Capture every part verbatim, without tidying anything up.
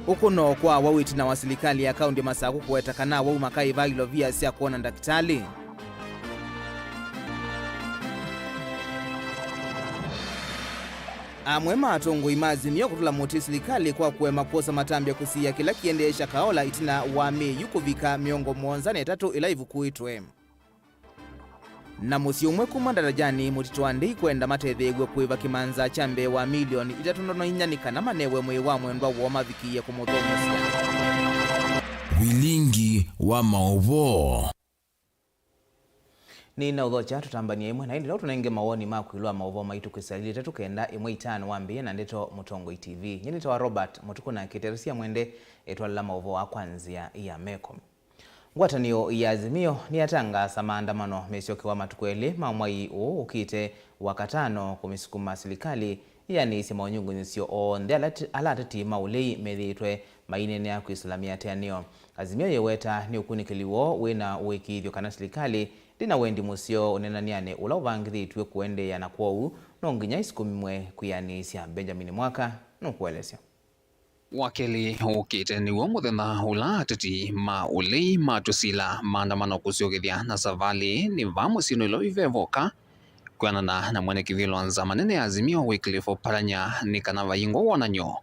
Ũkũno kwa awau ĩtina wa silikalĩ ya kaũntĩ ya Masakũ kũweta kana awau makaĩva ilovia sya kwona ndakĩtalĩ. Amwe ma atongoi ma Azimio kũtũla mũtĩ silikalĩ kwa kũema kwosa matambya kũsiĩĩa kĩla kĩendeesya Kaola ĩtina wa mĩĩ yu kũvika mĩongo mũonza na ĩtatũ ĩla ĩvukuĩtwe. Na mũsyĩ ũmwe kuma Ndarajanĩ, mũtitũ wa Ndei kwenda matetheew'e kũĩva kĩmanza kya mbee wa milioni itatũ ndono inya nĩ kana manewe mwĩĩ wa mwendwa woo mavikĩie kũmũthũmũsya. Vilingi wa maũvoo. Nĩnaũthokya tũtambany'e ĩmwe na ĩndĩ no tũnenge mawoni maku ĩũlũ wa maũvoo maitũ kwĩsĩla ilĩ itatũ kenda ĩmwe itano wambĩĩe na ndeto Mũtongoi T V. Nyie nĩtawa Robert Mũtukũ na kĩtero sya mwende ĩtwalĩla maũvoo aa kwa nzĩa ya meko. Ngwatanĩo ya Azimio nĩyatangaasa maandamano mesyokewa matukũ elĩ ma mwai ũũ ũkĩte, Wakatano, kũmĩsukuma silikalĩ ĩanĩĩsye monyungunyĩsyo onthe ala t-, ala ateti ma ũlei methĩĩtwe maineenea kwĩsĩla mĩatĩanĩo. Azimio yĩweta nĩ ũkunĩkĩli woo wĩ na ũĩkĩĩthyo kana silikalĩ ndĩ na wendi mũseo ũneenany'anĩ ũla ũvangĩthĩtw'e kũendeea, na kwoou no nginya ĩsukumĩwe kwĩanĩĩsya. Benjamin Mwaka nũkũelesya. Wakelĩ ũkĩte nĩw'o mũthenya ũla ateti ma ũlei matũsila maandamano kũsyokethya na savalĩ nĩ vaa mũsyĩnĩ ũla wĩ vevoka, kwĩanana na mwene kĩvĩlo wa nzama nene ya Azimio, Wycliffe Oparanya, nĩ kana vaingwa wonany'o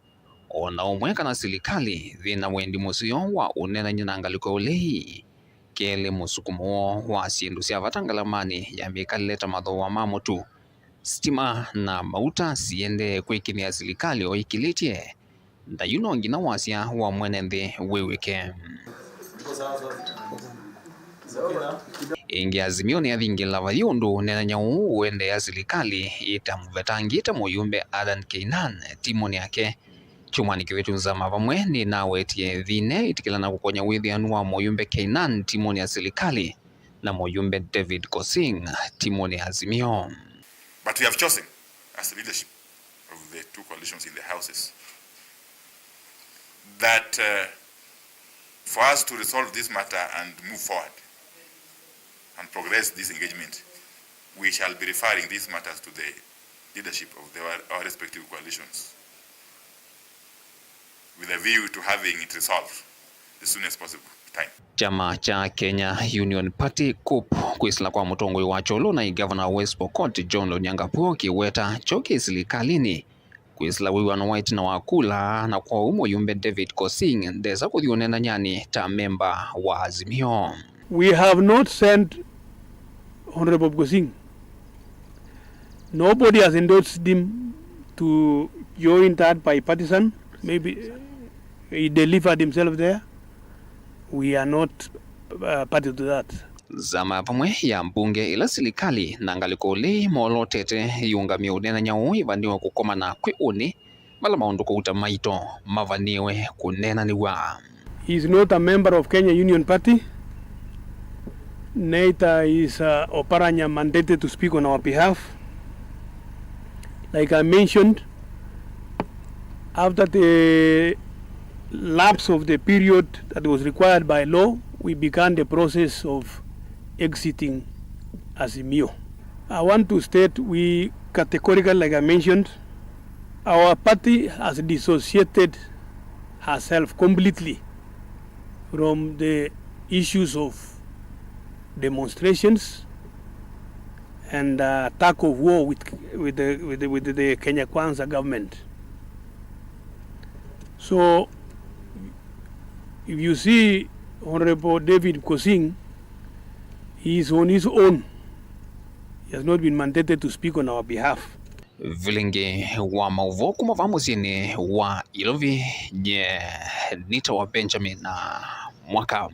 o na ũmwe kana silikalĩ yĩ na wendi mũseo wa ũneenany'a na ngalĩko ya ũlei. Kelĩ, mũsukumo woo wa syĩndũ sya vata ngalamanĩ ya mĩkalĩle ta mathooa ma mũtu, sitima na mauta siendee kwĩkĩnĩa silikalĩ o ĩkĩlĩtye. Na yu no nginya wasya wa mwene nthĩ wĩw'ĩke. Ĩngĩ, Azimio nĩyathingĩla vai ũndũ ũneenany'a ũũ ũendeea silikalĩ ĩtamũvetangĩte mũyumbe Adan Keynan timũnĩ yake. Kyumwanĩ kĩvĩtu, Nzama Vamwe nĩnawetie thĩna ĩtĩkĩlana kũkonya wĩthĩanu wa mũyumbe Keynan timũnĩ ya silikalĩ na mũyumbe David Kosing timũnĩ ya Azimio. But we have chosen, as the leadership of the two coalitions in the houses, that, uh, for us to resolve this matter and move forward and progress this engagement, we shall be referring these matters to the leadership of the, our respective coalitions with a view to having it resolved as soon as possible time. Kyama kya Kenya Union Party, KUP, kwĩsĩla kwa mũtongoi wa kyolo na ĩ gavana wa West Pokot, John Lonyangapuo, kĩweta kyo kĩ silikalĩnĩ kwĩsĩla wĩw'ano wa ĩtina wa kula, na kwoou mũyumbe David Kosing ndesa kũthi ũneenanyanĩ ta memba wa Azimio. We have not sent Honorable Kosing. Nobody has endorsed him to join that bipartisan. Maybe he delivered himself there. We are not, uh, party to that. Nzama ya vamwe ya mbunge ĩla silikalĩ na ngalĩko ũlei molotete yĩũngamĩe ũneenany'a ũũ ĩvanĩwe kũkomana kwĩ ũnĩ vala maũndũ kũuta maito mavanĩwe kũneenanĩw'a. He is not a member of Kenya Union Party, neither is, uh, Oparanya mandated to speak on our behalf. Like I mentioned, after the lapse of the period that was required by law, we began the process of exiting Azimio. I want to state we categorically, like I mentioned, our party has dissociated herself completely from the issues of demonstrations and, uh, attack of war with, with the, with the, with the Kenya Kwanza government. So, if you see Honorable David Kosing, he is on his own. He has not been mandated to speak on our behalf. Vilingi wa maũvoo kuma vaa mũsyĩnĩ wa Ilovi, nye nĩtawa Benjamin Mwaka.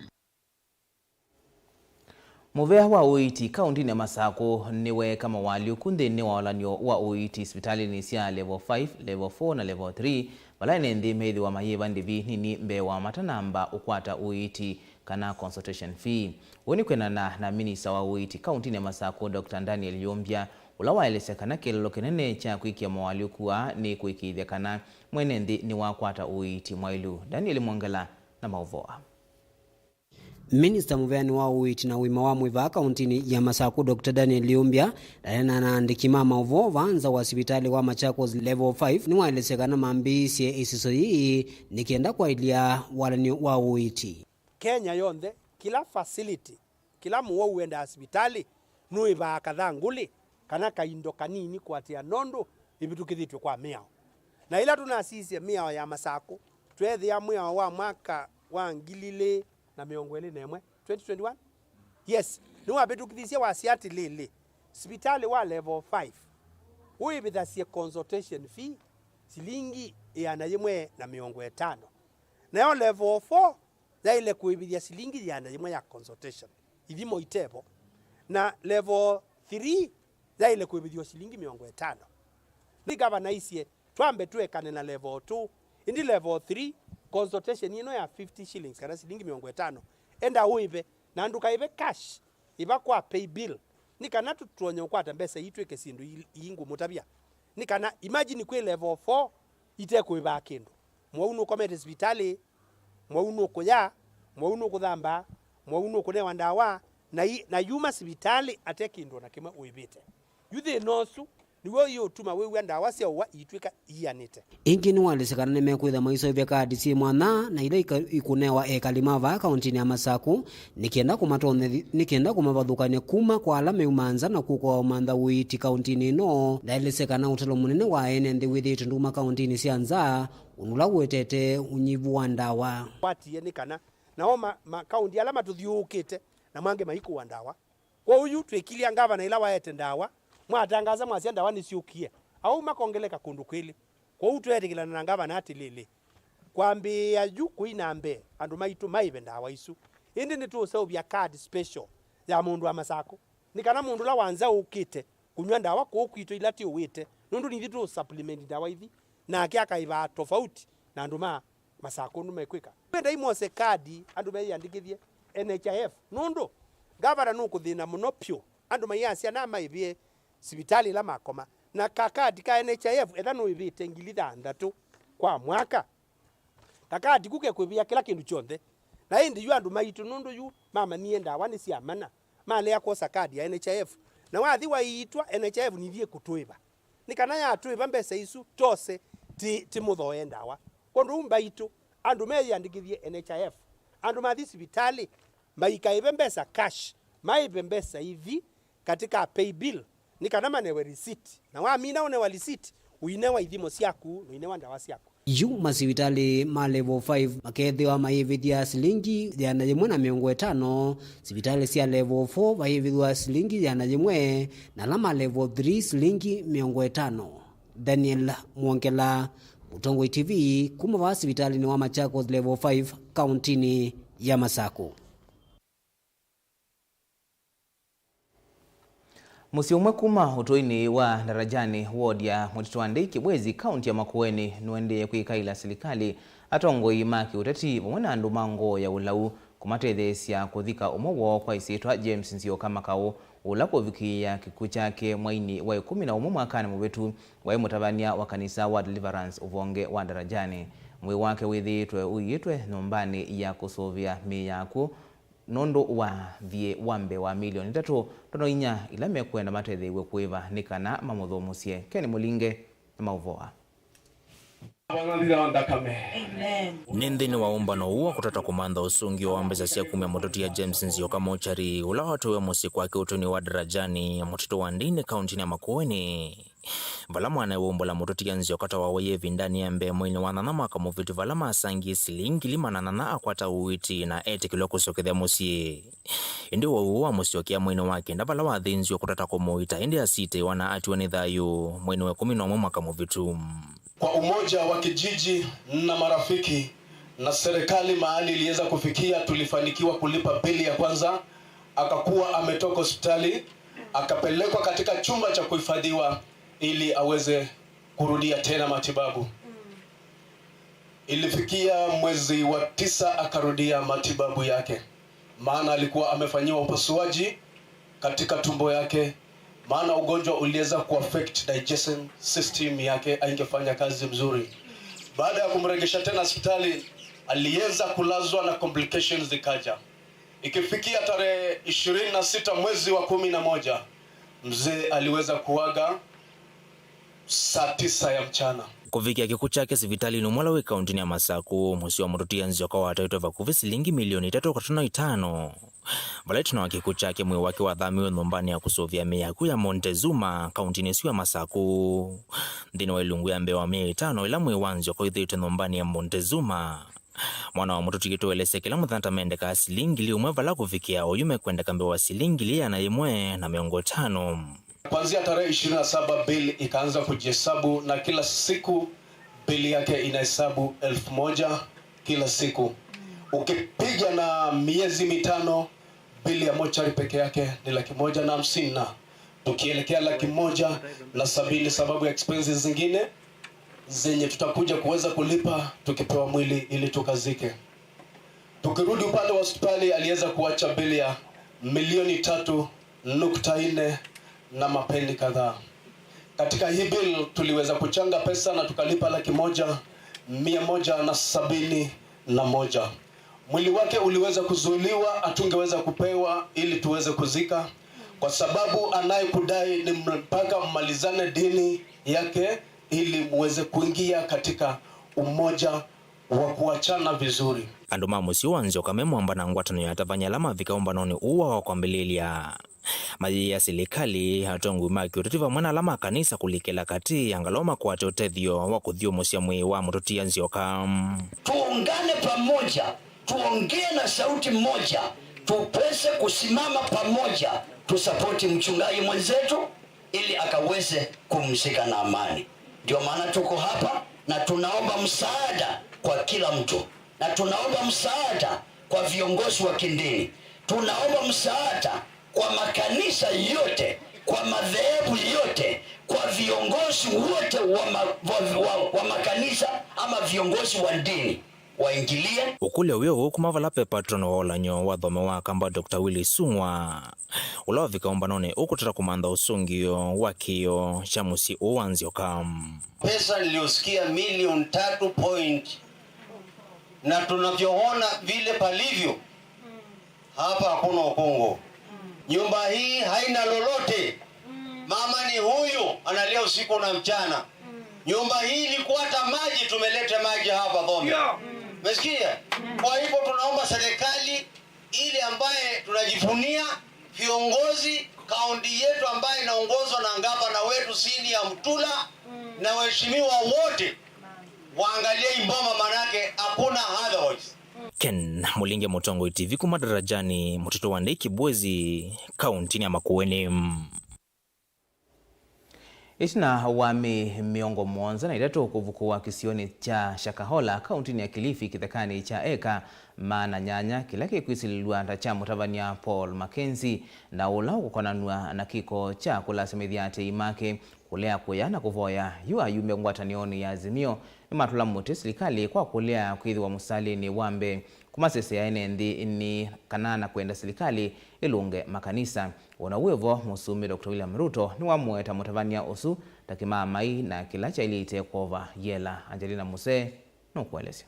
Mũvea wa ũiiti kaũntinĩ ya Masakũ nĩweeka moalyũku nthĩnĩ wa ũlan'yo wa ũiiti sivitalĩnĩ sya level five, level four na level three, vala ene nthĩ meĩthĩwa mayĩva ndĩvi nini mbee wa matanamba ũkwata ũiiti kana consultation fee. Ũu nĩ kwĩanana na minista wa ũiiti kaũntinĩ ya Masakũ, Doctor Daniel Yumbya, ũla waelesya kana kĩeleelo kĩnene kya kwĩkĩa moalyũku aa nĩ kũĩkĩĩthya kana mwene nthĩ nĩwakwata ũiiti mwaĩlu. Daniel Mwongela na maũvoo aa. Minista mũveani wa ũiiti na ũima wa mwĩĩ vaa kauntinĩ ya Masaku, Doctor Daniel Liumbia, ndaneena na aandĩki ma maũvoo vaa nza wa sivitalĩ wa Machakos Level five, nĩwaelesya kana mambĩĩisye ĩsiso yĩĩ nĩ kenda kwaĩlya walany'o wa ũiiti. Kenya yonthe, kĩla facility, kĩla mũwau wendaa sivitalĩ, nũĩvaa kathangũlĩ kana kaindo kanini kũatĩĩa nũndũ ĩvĩtũkĩthĩtw'e kwa mĩao. Na ĩla tũnasisye mĩao ya Masakũ, tweethĩa mwĩao wa mwaka wa ngili ilĩ na mĩongo ĩlĩ na ĩmwe, twenty twenty-one? Yes, nĩwavĩtũkĩthisye wasya atĩlĩlĩ, sivitalĩ wa level five ũĩvĩthasye consultation fee silingi ĩana yĩmwe na mĩongo ĩtano. Nayo level four yaĩle kũĩvĩthya silingi yĩana yĩmwe ya consultation, ithimo itevo, na level three yaĩle kũĩvĩthya silingi mĩongo ĩtano. Nĩ ngavana aisye twambe tũekane na level two, ĩndĩ level three, consultation ĩno ya fifty shillings kana silingi mĩongo ĩtano, enda ũĩve, na ndũkaĩve cash, ĩva kwa pay bill, nĩ kana tũtonye ũkwata mbesa ii twĩke syĩndũ ii, ii ngũmũtavya. Nĩ kana, imagine kwĩ level four itekũĩvaa kĩndũ. Mwau nũkomete sivitalĩ, mwau nũkũya, mwau nũkũthamba, mwau nũkũnewa ndawa, na i, na yuma sivitalĩ ate kĩndũ o na kĩmwe ũĩvĩte. Yu thĩna ũsu nĩw'o ũyũtuma wĩw'a ndawa sya ũwa iitw'ĩka ianĩte. Ĩngĩ nĩwaelesya kana nĩmekwĩtha maiseũvya kaati syĩ mwanya na ila ika-, ikũnewa ekali ma vaa kauntinĩ ya Masaku, nĩ kenda kũmatonyethi-, nĩ kenda kũmavathũkany'a kuma kwa ala meuma nza na kũka ũmantha ũiiti kauntinĩ ĩno. Ndaelesya kana ũtalo mũnene wa ene nthĩ wĩthĩĩtwe nduma kauntinĩ sya nza, ũndũ ũla ũetete ũnyivu wa ndawa. Kwatie nĩ kana nao ma, ma kaunti ala matũthyũũkĩte na mangĩ maikũa ndawa. Kwoou yu twĩkilya ngavana ĩla waete ndawa, mwatangasa mwasya ndawa nĩsyũkie, au makongeleka kũndũ kwĩlĩ. Kwoou tweetĩkĩlana na ngavana atĩlĩlĩ, kwambĩĩa yu kũi na mbee, andũ maitũ maĩve ndawa isu. Ĩndĩ nĩtũũseũvya card special ya mũndũ wa Masakũ, nĩ kana mũndũ ũla wa nza ũkĩte kũnyw'a ndawa kũũ kwitũ ila tiũwĩte, nũndũ nithyĩ tũũ supplement ndawa ithi, nake akaĩvaa tofauti na andũ ma Masakũ nũmekwĩka. Twendai mose kadi andũ meyĩandĩkĩthye N H I F, nũndũ ngavana nũkũthĩna mũno pyũ. Andũ maiasya na maĩvĩe sivitalĩ ĩla makoma, na kakadi ka N H I F etha nũĩvĩte ngili thanthatũ kwa mwaka, kakadi ku kekwĩvĩa kĩla kĩndũ kyonthe. Na ĩndĩ yu andũ maitũ, nũndũ yu mamanyie ndawa nĩ sya mana, malea kwosa kadi ya N H I F, na wathi waiitwa N H I F nithyĩ kũtũĩva. Nĩ kana yatũĩva mbesa isu, tose ti, ti mũthoe ndawa. Kwondũ ũu mbaitũ, andũ meyĩandĩkĩthye N H I F, andũ mathi sivitalĩ, maikaĩve mbesa cash, maĩve mbesa ithi katika pay bill, nĩ kana manewe receipt. Na wamina ũnewa receipt, ũinewa ithimo syaku, na ũinewa ndawa syaku. Yu masivitalĩ ma level five makeethĩwa mayĩvĩthya silingi yĩana yĩmwe na mĩongo ĩtano, sivitalĩ sya level four vayĩvĩthwa silingi yĩana yĩmwe, na ala ma level three silingi mĩongo ĩtano. Daniel Mwongela, Mũtongoi T V, kuma vaa sivitalĩnĩ wa Machakos Level five, kauntinĩ ya Masaku. Mũsyĩ ũmwe kuma ũtũinĩ wa Darajani, ward ya Mũtitũ wa Ndei, Kĩbwezi, kaunti ya Makueni, nũendee kwĩkaĩla silikalĩ, atongoi ma kĩũteti, vamwe na andũ ma ngoo ya ũlau kũmatetheesya kũthika ũmwe woo kwa ĩsyĩtwa James Nzioka Makau, ũla kũvikĩĩa kĩkw'ũ kyake mweinĩ wa ĩkũmi na ũmwe mwakanĩ mũvĩtu, waĩ mũtavany'a wa kanisa wa Deliverance ũvonge wa Darajani. Mwĩĩ wake wĩthĩĩtwe ũiĩtwe nyũmbanĩ ya kũsũvĩa mĩĩ ya akw'ũ nũndũ wa thiĩ wa mbee wa milioni itatũ ndono inya ila mekwenda matetheew'e kũĩva nĩ kana mamũthũmũsye. Ken Mũlinge na maũvoa. Nĩ nthĩnĩ wa ũmbano ũũ wa kũtata kũmantha ũsũngĩo wa mbesa sya kumya mũtũtia James Nzioka Mochari, ũla watũiwe mũsyĩ kwake ũtũinĩ wa Darajani, Mũtitũ wa Ndei, kauntinĩ ya Makueni, vala mwanae wa ũmbũla mũtũtia Nzioka tawawa ĩvindanĩ ya mbee mweinĩ wa nyanya mwaka mũvĩtu, vala masangie silingi ngili maana nyanya akwata ũiiti na etĩkĩlwa kũsyokethya mũsyĩ. Ĩndĩ ũwau ũũ wamũsyokea mweinĩ wa kenda vala wathĩnziwe kũtata kũmũita, ĩndĩ asitĩwa na atiwa nĩ thayũ mweinĩ wa ĩkũmi na ũmwe mwaka mũvĩtu. Kwa umoja wa kijiji na marafiki na serikali mahali iliweza kufikia, tulifanikiwa kulipa bili ya kwanza. Akakuwa ametoka hospitali, akapelekwa katika chumba cha kuhifadhiwa ili aweze kurudia tena matibabu. Ilifikia mwezi wa tisa akarudia matibabu yake, maana alikuwa amefanyiwa upasuaji katika tumbo yake, maana ugonjwa uliweza kuaffect digestion system yake, haingefanya kazi mzuri. Baada ya kumregesha tena hospitali, aliweza kulazwa na complications zikaja. Ikifikia tarehe ishirini na sita mwezi wa kumi na moja, mzee aliweza kuaga saa tisa ya mchana. Kũvikĩa kĩkw'ũ kyake sivitalĩnĩ ũmwe ũla wĩ kaũntĩnĩ ya Masakũ, mũsyĩ wa mũtũtia nzyoka wataĩtwe vakuvĩ silingi milioni itatũ katono itano. Vala ĩtina wa kĩkw'ũ kyake, mwĩĩ wake wathamiwe nyũmbanĩ ya kũsũvĩa mĩĩ ya akw'ũ ya Montezuma, kaũntĩnĩ ĩsu ya Masakũ. Nthĩnĩ wa ilungu ya mbee wa myei ĩtano ĩla mwĩĩ wa nzyoka ũithĩĩtwe nyũmbanĩ ya Montezuma, mwana wa mũtũti witũ ũelesya kĩla mũthenya ta mendekaa silingi ngili ĩmwe, vala kũvikĩa oyu mekwendeka mbee wa silingi ngili ĩana yĩmwe na mĩongo ĩtano. Kuanzia tarehe ishirini na saba, bill ikaanza kujihesabu, na kila siku bill yake inahesabu elfu moja kila siku. Ukipiga na miezi mitano, bill ya mochari peke yake ni laki moja na hamsini, na tukielekea laki moja na sabini sababu ya expenses zingine zenye tutakuja kuweza kulipa tukipewa mwili ili tukazike. Tukirudi upande wa hospitali, aliweza kuacha bill ya milioni tatu nukta nne na mapeni kadhaa. Katika hii bill tuliweza kuchanga pesa na tukalipa laki moja mia moja na sabini na moja. Mwili wake uliweza kuzuiliwa, hatungeweza kupewa ili tuweze kuzika, kwa sababu anayekudai ni mpaka mmalizane dini yake ili muweze kuingia katika umoja wa kuachana vizuri. Andũ ma mũsyĩ wa Nzyoka me mwamba na ngwatanĩo ya atavany'a ala mavika ũmbanonĩ ũũ wa kwambĩlĩlya. Mayĩĩa silikalĩ, atongoi ma kĩũteti vamwe na ala ma kanisa kũlikĩla katĩ, angalau makwate ũtethyo wa kũthyũmũsya mwĩĩ wa mũtũtia Nzyoka. Tuungane pamoja, tuongee na sauti moja, tuweze kusimama pamoja, tusapoti mchungaji mwenzetu ili akaweze kumzika na amani. Ndio maana tuko hapa na tunaomba msaada kwa kila mtu, na tunaomba msaada kwa viongozi wa kidini, tunaomba msaada kwa makanisa yote, kwa madhehebu yote, kwa viongozi wote wa, ma, wa, wa, wa makanisa ama viongozi wa dini waingilie. Ũkũlyo wĩ ũũ kuma vala ve patron wa ũlanyo wa thome wa Akamba, Doctor Willy Sung'wa, ũla wavika ũmbanonĩ ũkũtata kũmantha ũsũngĩo wa kĩĩo kya mũsyĩ ũũ wa Nzyoka. Pesa niliyosikia milioni tatu point, na tunavyoona vile palivyo, hapa hakuna ukungu. Nyumba hii haina lolote. Mama ni huyu analia usiku na mchana. Nyumba hii ilikuwa hata maji, tumeleta maji hapa Bomet. Umesikia? Kwa hivyo tunaomba serikali ile ambaye tunajivunia, viongozi, kaunti yetu ambayo inaongozwa na gavana wetu Cindy Mutula na waheshimiwa wote, waangalie hii boma, manake hakuna otherwise. Ken Mũlinge, Mũtongoi T V, kuma Darajani, mũtitũ wa Ndei Kibwezi, kauntinĩ ya Makueni. Ĩtina wa mĩĩ mĩongo mũonza na ĩtatũ kũvukũwa kĩsionĩ kya Shakahola, kauntinĩ ya Kilifi, kĩthekanĩ kya eka maana nyanya kĩla kĩkwĩsilĩlw'a ta kya mũtavany'a Paul Mackenzie, na ũla ũkũkonanw'a na kĩko kya kũlasimĩthya aatĩĩi make kũlea kũya na kũvoya yu ayumbe ngwatanĩonĩ ya Azimio, nĩmatũla mũtĩ silikalĩ kwa kũlea kwĩthĩwa mũsalĩnĩ wa mbee kũmasesea ene nthĩ nĩ kana na kwenda silikalĩ ĩlũnge makanisa. O na wĩ vo, mũsumbĩ Doctor William Ruto nĩwamũweta mũtavany'a ũsu ta kĩmaamai na kĩla kyaĩlĩte kwova yela. Angelina Musee nũkũelesya.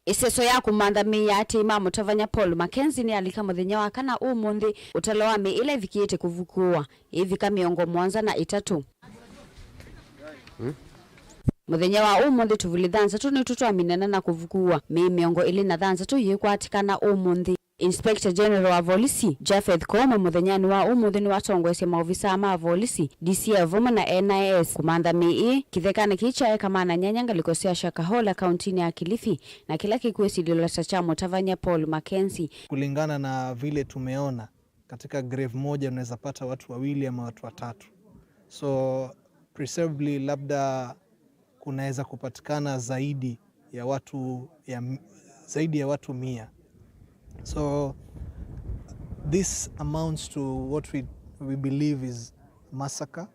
Ĩseso ya kũmantha mĩĩ ya aatĩĩi ma mũtavany'a Paul Mackenzie nĩyalika mũthenya wa kana ũmũnthĩ, ũtalo wa mĩĩ ĩla ĩvikĩĩte kũvukũwa ĩivika mĩongo mũonza na ĩtatũ. Mũthenya wa ũmũnthĩ, tũvuli thanthatũ nĩtwo twaminana na kũvukũwa. Mĩĩ mĩongo ĩlĩ na thanthatũ yĩkwatĩkana ũmũnthĩ. Inspector General wa volisi, Japheth Koome, mũthenyanĩ wa ũmũnthĩ nĩwatongoesye maovisaa ma volisi, D C I vamwe na N I S kũmantha mĩĩ ĩĩ kĩthekanĩ kĩĩ kya eka maana nyanya ngalĩko sya Shakahola, kauntinĩ ya Kilifi, na kĩla kĩkwĩsilĩlwa ta kya mũtavany'a Paul Mackenzie. Kulingana na vile tumeona, katika grave moja unaweza pata watu wawili ama watu watatu. So, preferably labda kunaweza kupatikana zaidi ya watu ya m-, zaidi ya watu mia. So, this amounts to what we, we believe is massacre,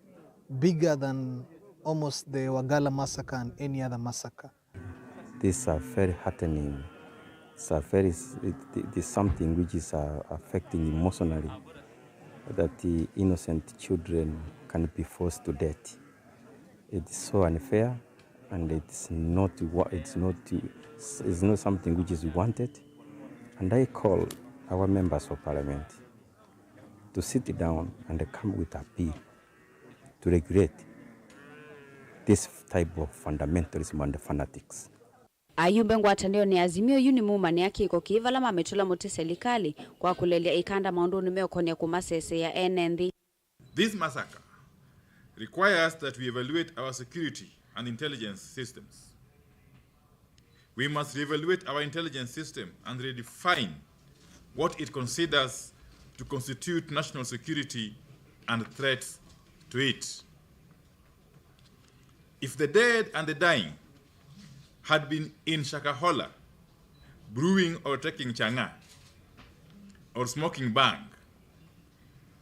bigger than almost the Wagala massacre and any other massacre. These are very heartening. It's a very, it, it is something which is, uh, affecting emotionally, that the innocent children can be forced to death. It's so unfair, and it's not wa-, it's not, it's not something which is wanted. And I call our members of parliament to sit down and come with a bill to regulate this type of fundamentalism and fanatics. Ayumbe ngwatanĩonĩ ya Azimio yu nĩmumanĩa kĩko kĩĩ vala mamĩtũla mũtĩ selikalĩ kwa kũlelya ĩkanda maũndũnĩ meũkonĩa kũmaseseea ene nthĩ. This massacre requires that we evaluate our security and intelligence systems. We must reevaluate our intelligence system and redefine what it considers to constitute national security and threats to it. If the dead and the dying had been in Shakahola, brewing or taking chang'aa, or smoking bang,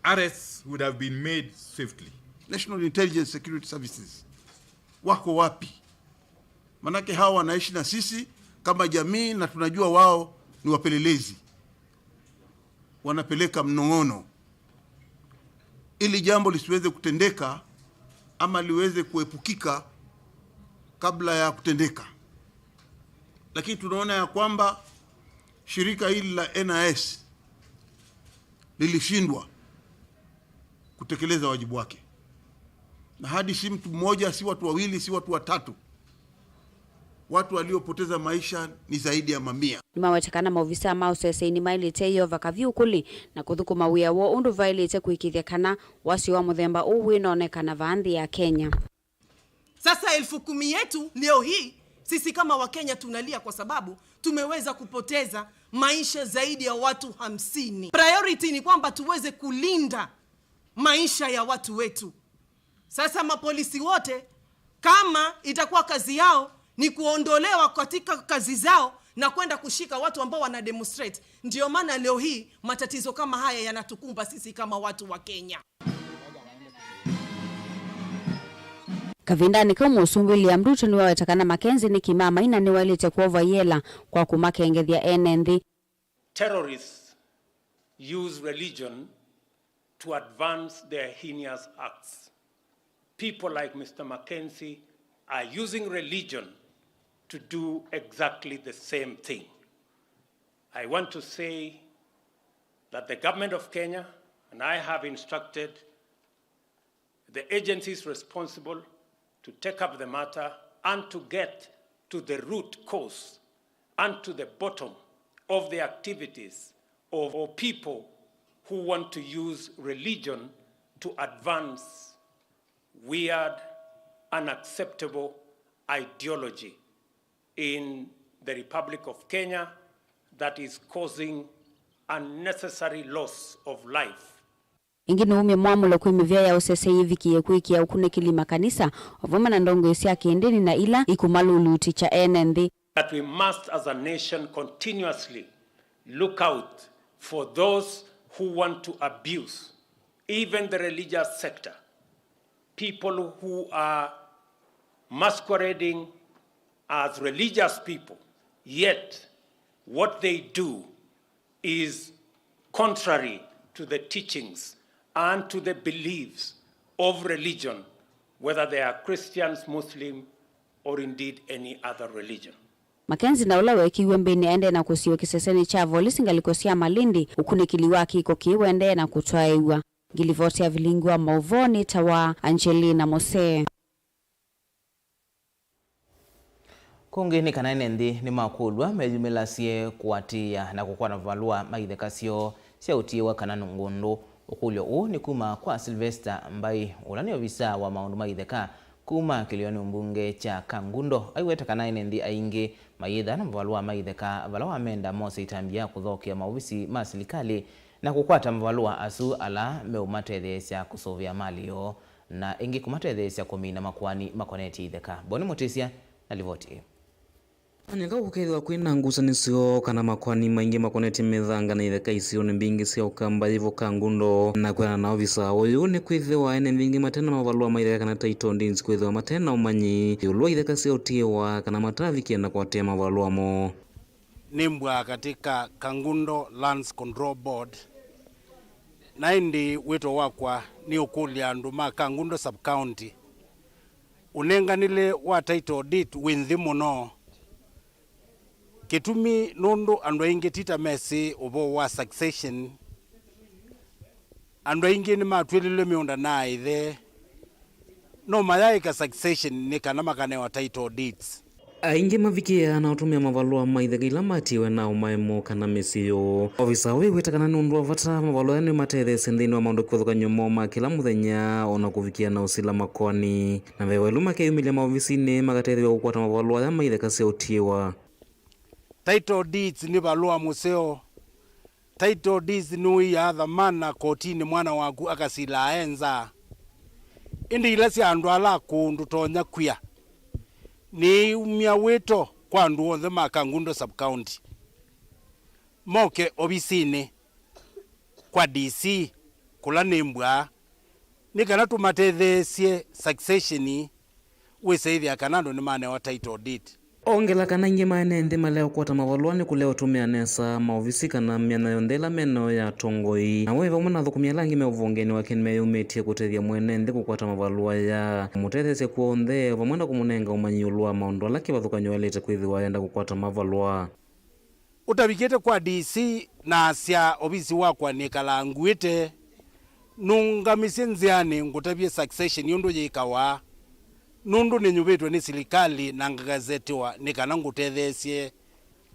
arrests would have been made swiftly. National Intelligence Security Services wako wapi? Manake hawa wanaishi na sisi kama jamii na tunajua wao ni wapelelezi. Wanapeleka mnong'ono ili jambo lisiweze kutendeka ama liweze kuepukika kabla ya kutendeka. Lakini tunaona ya kwamba shirika hili la N I S lilishindwa kutekeleza wajibu wake, na hadi si mtu mmoja, si watu wawili, si watu watatu, watu waliopoteza maisha ni zaidi ya mamia. Nĩmaweta kana maovisaa ma ũseseĩ nĩmaĩlĩte ĩyova kavyũ kũlĩ na kũthũkũma wĩa woo ũndũ vaĩlĩte kũĩkĩĩthya kana wasyo wa mũthemba ũũ wĩnonekana vaa nthĩ ya Kenya. Sasa elfu kumi yetu leo hii, sisi kama Wakenya tunalia kwa sababu tumeweza kupoteza maisha zaidi ya watu hamsini. Priority ni kwamba tuweze kulinda maisha ya watu wetu. Sasa mapolisi wote, kama itakuwa kazi yao ni kuondolewa katika kazi zao na kwenda kushika watu ambao wana demonstrate, ndio maana leo hii matatizo kama haya yanatukumba sisi kama watu wa Kenya. Kavindanĩ kau, Mũsumbĩ William Ruto nĩwaweta kana Mackenzie nĩ kĩmamaina nĩwaĩlĩte kwova yela kwa kũmakengethya ene nthĩ. Terrorists use religion to advance their heinous acts. People like Mister Mackenzie are using religion to do exactly the same thing. I want to say that the government of Kenya and I have instructed the agencies responsible to take up the matter and to get to the root cause and to the bottom of the activities of, of people who want to use religion to advance weird, unacceptable ideology in the Republic of Kenya that is causing unnecessary loss of life. Ĩngĩ nĩumye mwamũlo kwĩ mĩvĩa ya ũseseĩ ĩvikĩe kwĩkĩa ũkunĩkĩli makanisa, o vamwe na ndongoi sya kĩndĩni na ila ikũmalulutĩkya ene nthĩ. That we must as a nation continuously look out for those who want to abuse even the religious sector, people who are masquerading as religious people, yet what they do is contrary to the teachings and to the beliefs of religion, whether they are Christians, Muslim, or indeed any other religion. Mackenzie, na ũla weekiw'e mbĩnĩ, aendee na kũsiĩwa kĩsesenĩ kya volisi ngalĩko sya Malindi. Ũkunĩkĩli wa kĩko kĩĩ ũendee na kũtwaĩw'a. Ngilivoti ya vilingi wa maũvoo nĩtawa Angelina Mose. Kũngĩ nĩ kana ene nthĩ nĩmakũlw'a meyumĩlasye kũatĩĩa na kũkwata mavalũa ma itheka syoo sya ũtiĩwa kana ngũndũ. Ũkũlyo ũũ nĩ kuma kwa Sylvester Mbai, ũla nĩ ovisaa wa maũndũ ma itheka kuma kĩlĩonĩ mbunge kya Kangundo. Aiweta kana ene nthĩ aingĩ mayĩthaa na mavalũa ma itheka vala wamenda mose ĩtambya ya kũthokea maovisi ma silikalĩ na kũkwata mavalũa asu ala meũmatetheesya kũsũvĩa malĩ yoo na ĩngĩ kũmatetheesya kũmina makoani makonetye itheka. Boni Mũtĩsya na livoti ĩĩ. Onyeka kũkethĩwa kwĩ na ngusanĩsyo kana makoani maingĩ makonetye mĩthanga na itheka isionĩ mbingĩ sya Ũkamba yĩvo Kangundo. Na kwĩana na ovisa ũyũ, nĩ kwĩthĩwa ene mbingĩ mate na mavalũa ma itheka kana title deeds, kwĩthĩwa mate na ũmanyi ĩũlũ wa itheka sya ũtiĩwa kana matavikĩe na kũatĩĩa mavalũa moo. Nĩ mbwaa katika Kangundo Lands Control Board, na ĩndĩ wĩto wakwa nĩ ũkũlya andũ ma Kangundo Sub-County, ũnenganĩle wa title deed wĩ nthĩ mũno. Kĩtumi nũndũ andũ aingĩ ti ta mesĩ ũvoo wa succession. Andũ aingĩ nĩmatw'ĩlĩlwe mĩũnda na aaĩthe, no mayaĩka succession nĩ kana makanewa title deeds. Aingĩ mavikĩaa na ũtũmĩa mavalũa ma itheka ila matiiwe na ũmaemũ kana mĩsyĩ yoo. Ovisa ũũ wĩw'ĩte kana nĩ ũndũ wa vata mavalũa aya nĩmatetheesye nthĩnĩ wa maũndũ kĩvathũkany'o moo ma kĩla mũthenya, o na kũvikĩa na ũsila makoani. Na ve waĩlu makeyumĩlya maovisinĩ makatethew'a kũkwata mavalũa aya ma itheka sya ũtiĩwa. Title deeds nĩ valũa mũseo. Title deeds nĩũiaa thamana kotinĩ mwana waku akasilaa e nza. Ĩndĩ ila sya andũ ala akũũ ndũtonya kwia. Nĩĩumya wĩto kwa andũ onthe ma Kangundo Sub-County moke ovisinĩ kwa D C kũla nĩ mbwa, nĩ kana tũmatetheesye succession wĩsaĩthĩa kana andũ nĩmanewa title deed. Ongela kana aingĩ ma ene nthĩ malea ũkwata mavalũa nĩ kũlea ũtũmĩa nesa maovisi kana myanya yonthe ĩla me nayo ya atongoi. Na we vamwe na athũkũmi ala angĩ me ũvongenĩ wake nĩmeyũmĩtye kũtethya mwene nthĩ kũkwata mavalũa aya, kũmũtetheesya kw'onthe, vamwe na kũmũnenga ũmanyi ĩũlũ wa maũndũ ala kĩvathũkany'o aĩlĩte kwĩthĩwa ayenda kũkwata mavalũa. Ũtavikĩte kwa D C na asya, ovisi wakwa nĩkalaa nguĩte, nũngamisye nzĩanĩ ngũtavye succession ũndũ yĩkawa, nũndũ nĩnyuvĩtwe nĩ silikalĩ na ngagazetiwa nĩ kana ngũtetheesye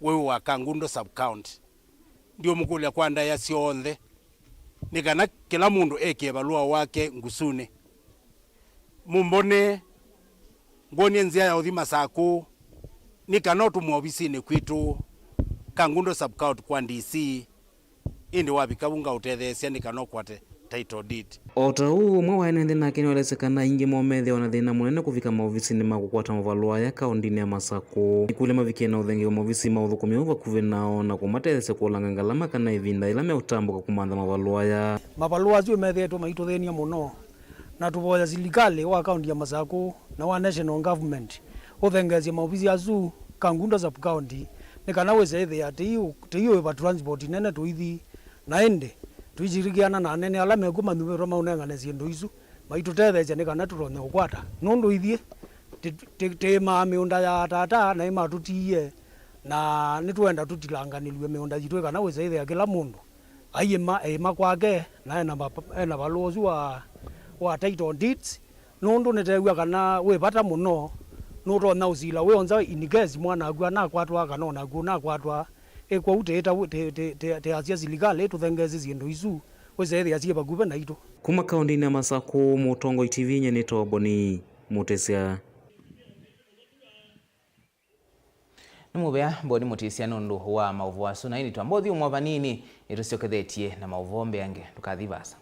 weũ wa Kangundo Sub-County. Ndiũmũkũlya kwa ndaĩa syonthe, nĩ kana kĩla mũndũ ekie valũa wake ngusunĩ. Mũmbone, ngwonie nzĩa ya ũthi Masakũ, nĩ kana ũtũmwe ovisinĩ kwitũ, Kangundo Sub-County kwa D C, ĩndĩ wavika vu ngaũtetheesya nĩ kana ũkwate title deed. O ta ũu, ũmwe wa ene nthĩ nake nĩwaelesya kana aingĩ moo methĩawa na thĩna mũnene kũvika maovisinĩ ma kũkwata mavalũa aya kaũndĩnĩ ya Masakũ. Nĩkũlya mavikie na ũthengeeo maovisi ma ũthũkũmi ũũ vakuvĩ nao na kũmatetheesya kũlanga ngalama kana ĩvinda yĩla meũtambũka kũmantha mavalũa aya. Mavalũa asu methĩĩtwe maitũthĩny'a mũno. Na tũvoya silikalĩ wa kaũnti ya Masakũ na wa national government ũthengeesye maovisi asu Kangundo sub county, nĩ kana wĩse ĩthĩa tĩiũĩva transport nene tũithi, na ĩndĩ tũishirikĩana na anene ala mekw'o manyuvĩtwe maũnengane syĩndũ isu maitũtetheesya nĩ kana tũtonye ũkwata, nũndũ ithyĩ tĩ- tĩ- tĩĩmaa mĩũnda ya atata na ĩmatũtiie, na nĩtwenda tũtilanganĩlw'e mĩũnda yitũ ĩ kana wĩse ĩthĩa kĩla mũndũ aiĩma eĩma kwake, na ena ma- ena valũa ũsu wa, wa title deeds, nũndũ nĩteew'a kana wĩ vata mũno, nũtonya ũsila wĩ onza in case mwanaku anakwatwa kana onaku ũnakwatwa. Ĩ kwoou tĩĩta tĩ- tĩ- tĩ- tĩasya silikalĩ ĩtũthengeesye syĩndũ isu, wĩse ĩthĩa syĩ vakuvĩ naitũ. Kuma kaũndĩnĩ ya Masakũ, Mũtongoi T V nyie nĩtawa Boni Mũtĩsya. Nĩ mũvea Mboni Mũtĩsya nũndũ wa maũvoo asu, na ĩndĩ twamba ũthyũmũa vanini, nĩtũsyokethetye na maũvoo mbeange. Ndũkathi vaasa.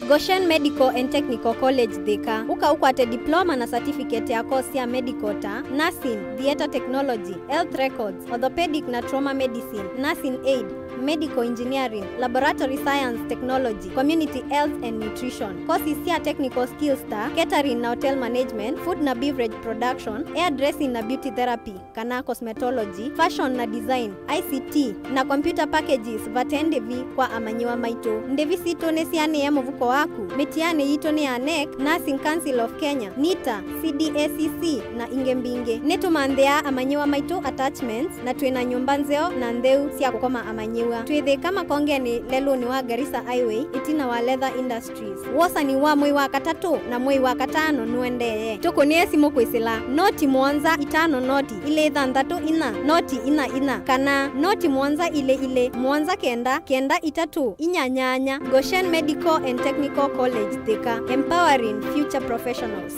Goshen Medical and Technical College Thika. Ũka ũkwate diploma na certificate ya course sya medical ta nursing, theatre technology, health records, orthopedic na trauma medicine, nursing aid, medical engineering, laboratory science technology, community health and nutrition. Courses sya technical skills ta catering na hotel management, food na beverage production, hairdressing na beauty therapy kana cosmetology, fashion na design, I C T na computer packages vate ndĩvi kwa amanyĩw'a maitũ. Ndĩvi sitũ nĩsianĩe mũvuko waku. Mĩtianĩ yitũ nĩ ya nec, Nursing Council of Kenya, nita, C D A C C, na ingĩ mbingĩ. Nĩtũmanthĩaa amanyĩw'a maitũ attachments, na twĩ na nyũmba nzeo na ntheu sya kũkoma amanyĩw'a. Twĩ Thĩka Makongenĩ, lelũnĩ wa Garissa Highway, ĩtina wa Leather Industries. Wosani wa mwei wa katatũ na mwei wa katano nũendee. Tũkũnĩe simũ kwĩsĩla noti mũonza itano noti ilĩ thanthatũ inya noti inya inya kana noti mũonza ilĩ ilĩ mũonza kenda kenda itatũ inya nyanya. Goshen Medical and Technical College Thika, empowering future professionals.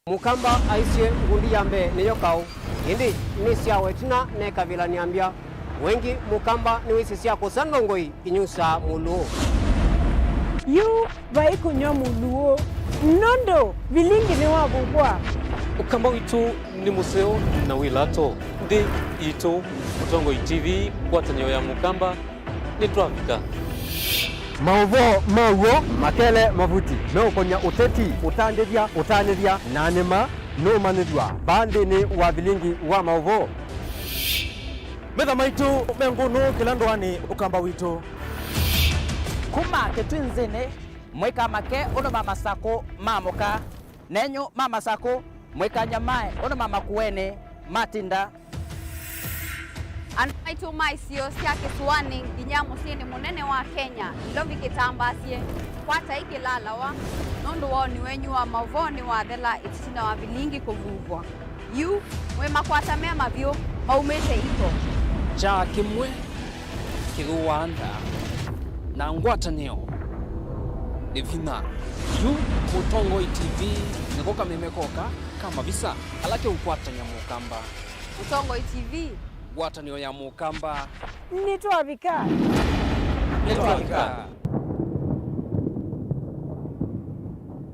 Mũkamba aisye ngundi ya mbee nĩyo kaũ, ĩndĩ nĩ sya wetina nekavĩla nĩambya. Wengi Mũkamba nĩwĩsĩ sya kũsa ndongoi inyusaa mũlũũ. Yu vai kũnyw'a mũlũũ, nũndũ vilingi nĩwavukwa. Ũkamba witũ nĩ mũseo na wĩ lato. Nthĩ yitũ, Mũtongoi T V, ngwatanĩo ya Mũkamba, nĩtwavika. Maũvoo ma w'o makele mavuti meũkonya ũteti, ũtandĩthya, ũtanĩthya, na nĩ ma nũmanyĩthw'a vaa nthĩnĩ wa vilingi wa maũvoo. Metha maitũ me ngũnũ kĩla ndũanĩ Ũkamba witũ. Kuma Kĩtwinzĩnĩ, mũikamake ũndũ ma Masakũ maamũka, nenyu ma Masakũ, mũikanyamae ũndũ ma Makuenĩ matinda. Andũ maitũ ma isio sya kĩsũanĩ nginya mũsyĩnĩ mũnene wa Kenya, Nairobi kĩtambaasye, kwatai kĩlalawa, nũndũ woni wenyu wa maũvoo nĩwathela ĩtina wa vilingi kũvuvwa. Yu, mwĩ makwata me mavyũ, maumĩte iko. Kyaa kĩmwe kĩthũaa nda, na ngwatanĩo nĩ vinya. Yu, Mũtongoi T V nĩko kameme koka ka mavisa ala keũkwatany'a Mũkamba. Mũtongoi T V. Ngwatanĩo ya Mũkamba. Nĩtwavika. Nĩtwavika.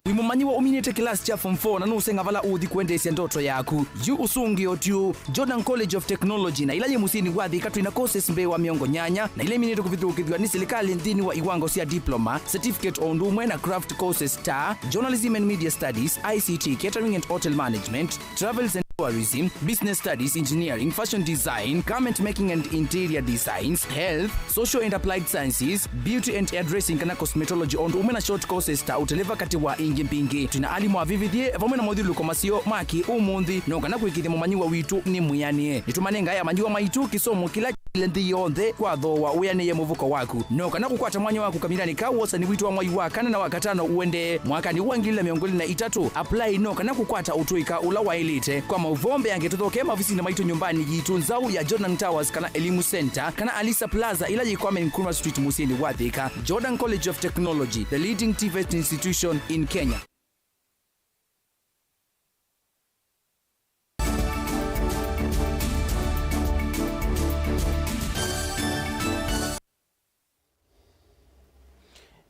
Wĩ mũmanyĩw'a ũminĩte kĩlasi kya form four na nũũseng'a vala ũũthi kũendeesya ndoto yaku? Yu ũsũngĩo tyu. Jordan College of Technology, na ĩla yĩ mũsyĩnĩ wa Thika, twĩ na courses mbee wa mĩongo nyanya, na ila iminĩte kũvithũkĩthw'a nĩ silikalĩ nthĩnĩ wa iwango sya diploma, certificate, o ũndũ ũmwe na craft courses ta Journalism and Media Studies, I C T, Catering and Hotel Management, Travels and Tourism, Business Studies, Engineering, Fashion Design, Garment Making and Interior Designs, Health, Social and Applied Sciences, Beauty and Hairdressing kana Cosmetology, o ũndũ ũmwe na short courses ta ũteleva, katĩ wa ingĩ mbingĩ. Twĩ na alimũ avĩvĩthye vamwe na mothyũlũlũko maseo ma kĩ-ũmũnthĩ, no kana kũĩkĩĩthya mũmanyĩw'a witũ nĩ mwĩanĩe. Nĩtũmanengae amanyĩw'a maitũ kĩsomo kĩla kĩle nthĩ yonthe kwa thooa wĩanĩe mũvuko waku. No kana kũkwata mwanya waku kavindanĩ ka wosani witũ wa mwai wa kana na wa katano ũendee mwakanĩ wa ngili na mĩongo ĩlĩ na itatũ, apply no kana kũkwata ũtũĩka ũla waĩlĩte. Kwa maũvoo mbeange tũthokee maovisinĩ maitũ nyũmbanĩ yitũ nzaũ ya Jordan Towers kana Elimu Center kana Alisa Plaza ĩla yĩ Kwame Nkrumah Street mũsyĩnĩ wa Thika. Jordan College of Technology, the leading TVET institution in Kenya.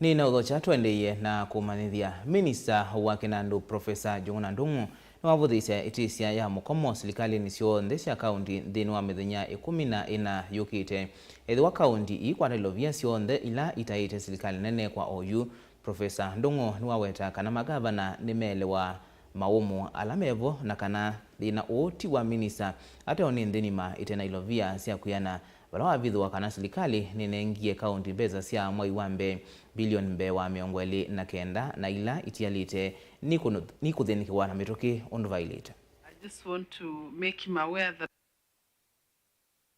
Nĩnaũthokya tũendeeie na kũmanyĩthya. Minista wa kĩnandũ, Profesa Njũng'wa Ndung'u, nĩwavũthĩĩsya ĩtĩsya ya mũkomo silikalĩnĩ syonthe sya kaũnti nthĩnĩ wa mĩthenya ĩkũmi na ĩna yũkĩte. Ethĩwa kaũnti iikwata ilovia syonthe ila itaĩte silikalĩ nene kwa oyu, Profesa Ndung'u nĩwaweta kana magavana nĩmeelewa maũmũ ala mevo na kana thĩna ũũ ti wa minista ateo nĩ nthĩ nima ĩte na ilovia sya kwĩana, vala wavithũa kana silikalĩ nĩnengie kaũnti mbesa sya mwai wa mbee bilioni mbee wa mĩongo ĩlĩ na kenda, na ila itialĩte nikũthĩnĩkĩwa na mĩtũkĩ ũndũ vaĩlĩte. I just want to make him aware that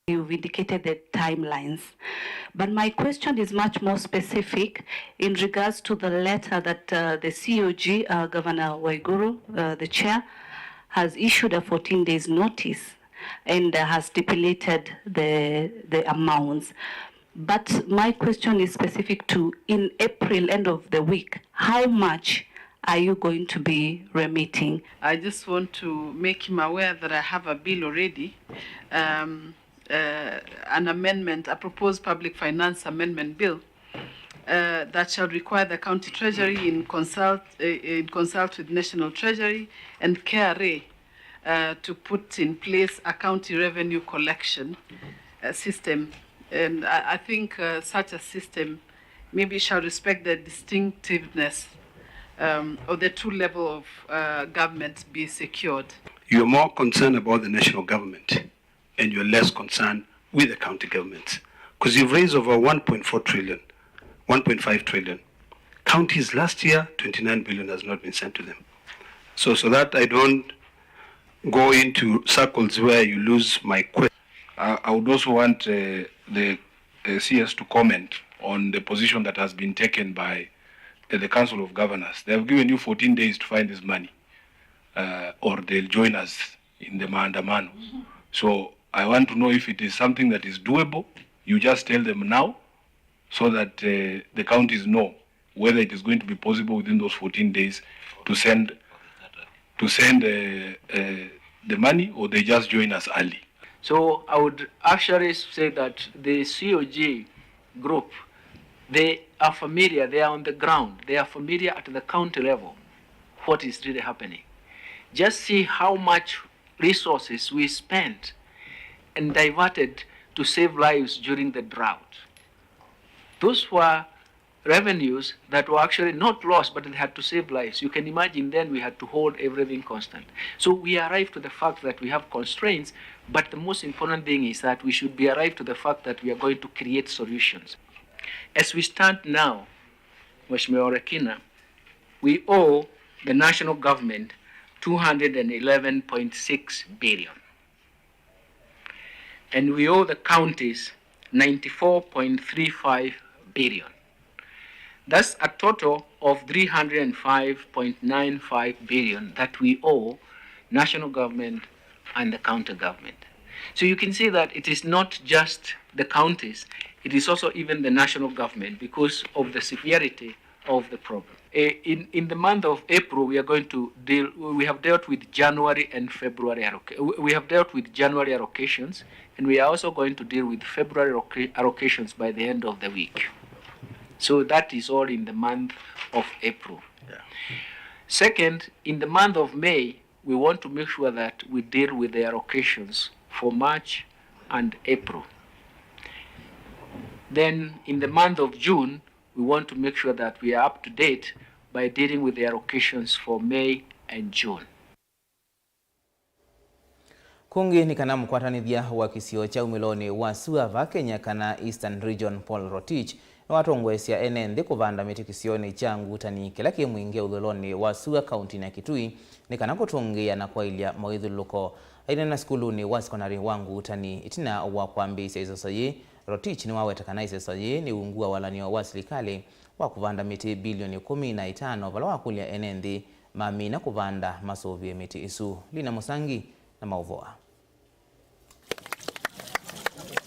You've indicated the timelines. But my question is much more specific in regards to the letter that, uh, the C O G, uh, Governor Waiguru, uh, the chair, has issued a fourteen days notice and, uh, has stipulated the, the amounts. But my question is specific to, in April, end of the week, how much are you going to be remitting? I just want to make him aware that I have a bill already, um, uh, an amendment, a proposed public finance amendment bill, uh, that shall require the county treasury in consult, uh, in consult with National Treasury and K R A, uh, to put in place a county revenue collection, uh, system. And I, I think, uh, such a system maybe shall respect the distinctiveness, um, of the two level of, uh, government be secured. You're more concerned about the national government and you're less concerned with the county governments. 'Cause you've raised over one point four trillion, one point five trillion. Counties last year, twenty-nine billion has not been sent to them. So, so that I don't go into circles where you lose my question. I, I would also want, uh, the, uh, C S to comment on the position that has been taken by, uh, the Council of Governors. They have given you fourteen days to find this money, uh, or they'll join us in the maandamano. So I want to know if it is something that is doable. You just tell them now so that, uh, the counties know whether it is going to be possible within those fourteen days to send, to send, uh, uh, the money, or they just join us early. So I would actually say that the C O G group, they are familiar, they are on the ground, they are familiar at the county level what is really happening. Just see how much resources we spent and diverted to save lives during the drought. Those were revenues that were actually not lost, but they had to save lives. You can imagine then we had to hold everything constant. So we arrived to the fact that we have constraints, but the most important thing is that we should be arrived to the fact that we are going to create solutions. As we stand now, Mheshimiwa Orekina, we owe the national government two hundred and eleven point six billion. And we owe the counties ninety-four point three five billion. That's a total of three hundred and five point nine five billion that we owe national government and the county government. So you can see that it is not just the counties, it is also even the national government because of the severity of the problem. Eh, in, in the month of April, we are going to deal, we have dealt with January and February alloca-, we have dealt with January allocations, and we are also going to deal with February alloca-, allocations by the end of the week. So that is all in the month of April. Yeah. Second, in the month of May, we want to make sure that we deal with the allocations for March and April. Then in the month of June, we want to make sure that we are up to date by dealing with the allocations for May and June. Kũngĩ nĩ kana mũkwatanĩthya wa kĩsio kya umĩlonĩ wa sua va Kenya kana Eastern Region, Paul Rotich, nĩwatongoesya ene nthĩ kũvanda mĩtĩ kĩsionĩ kya Ngutani kĩla kĩ Mwingi ũthũĩlonĩ wa sua kauntinĩ ya Kitui nĩ kana kũtũngĩĩa na kwaĩlya mawĩthyũlũlũko. Aineena sukulunĩ wa sekondarĩ wa Ngutani ĩtina wa kwambĩĩsya ĩseso yĩĩ, Rotich nĩwaweta kana ĩseso yĩĩ nĩ ungu wa walany'o wa silikalĩ wa kũvanda mĩtĩ bilioni ĩkũmi na itano, vala wakũlya ene nthĩ mamina kũvanda masũvĩe mĩtĩ ĩsu. Lina Mũsangi na maũvoo aa.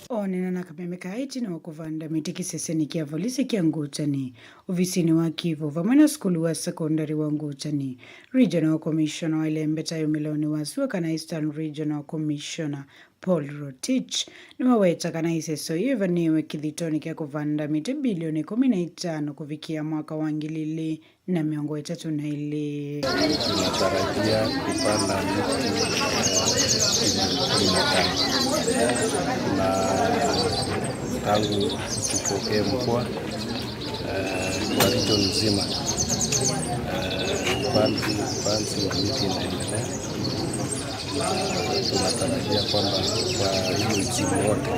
Oneena na kameme kaa ĩtina wa kũvanda mĩtĩ kĩsesenĩ kya volisi kya Ngutani, ovisinĩ wa Kivu, vamwe na sukulu wa sekondari wa Ngutani, Regional Commissioner wa ĩlembeta ya umĩlonĩ wa sua kana Eastern Regional Commissioner, Paul Rotich, nĩwaweta kana ĩseso yĩĩ ĩvanĩĩwe kĩthitonĩ kya kũvanda mĩtĩ bilioni ĩkũmi na itano kũvikĩa mwaka wa ngili ilĩ na mĩongo ĩtatũ na ilĩ. Tunatarajia kupanda miti, eh, kumi na tano. Na tangu tupokee mvua, eh, kwa region nzima, eh, upanzi, upanzi wa miti inaendelea. Na tunatarajia kwamba kwa hii msimu wote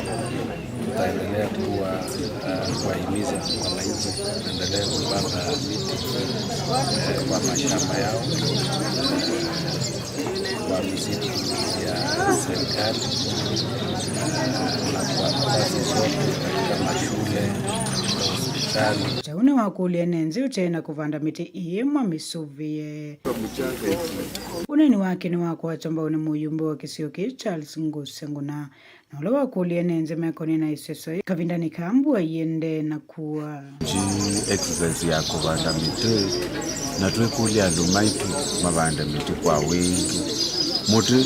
tutaendelea kuwa, uh, kuwahimiza wananchi waendelee kupanda miti, eh, kwa mashamba yao, kwa misitu ya serikali, eh, na kwa nafasi zote katika mashule, hospitali. Kyaũ nĩwakũlya ene nthĩ ũtee na kũvanda mĩtĩ ĩĩ mamĩsũvĩe. Ũneeni wake nĩwakwatwa mbau nĩ mũyumbe wa kĩsio kĩĩ Charles Nguse Nguna, na ũla wakũlya ene nthĩ mekonĩ na ĩseso yĩĩ kavindanĩ kaa mbua iendee na kua. Nji exercise ya kũvanda mĩtĩ, na twĩkũlya andũ maitũ mavande mĩtĩ kwa wingĩ. Mũtĩ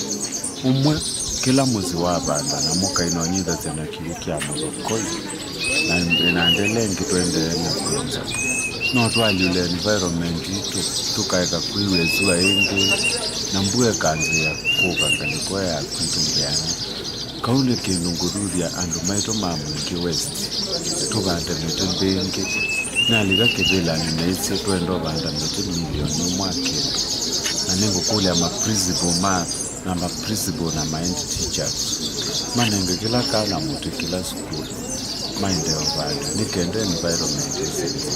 ũmwe kĩla mũsyĩ wavanda, na mũkaĩ nonyithasya na kĩw'ũ kya mũthokoi, na, na ndele ĩngĩ tũendee na kwĩnza. No twalyũle environment yitũ, tũkaeka kwĩw'a ĩsua ĩngĩ, na mbua ĩkanzĩa kũka ngalĩko ya kwitũ nthĩanĩ. Kau nĩ kĩndũ ngũthuthya andũ maitũ ma Mwingi West, tũvande mĩtĩ mbingĩ. Nalika kĩvĩlanĩ nĩsĩ twenda ũvanda mĩtĩ milioni ĩmwe kĩndũ. Na nĩngũkũlya ma principal ma, na ma principal na ma head teachers manenge kĩla kana mũtĩ kĩla sukulu, maendee ũvanda, nĩ kenda environment ĩsenzye.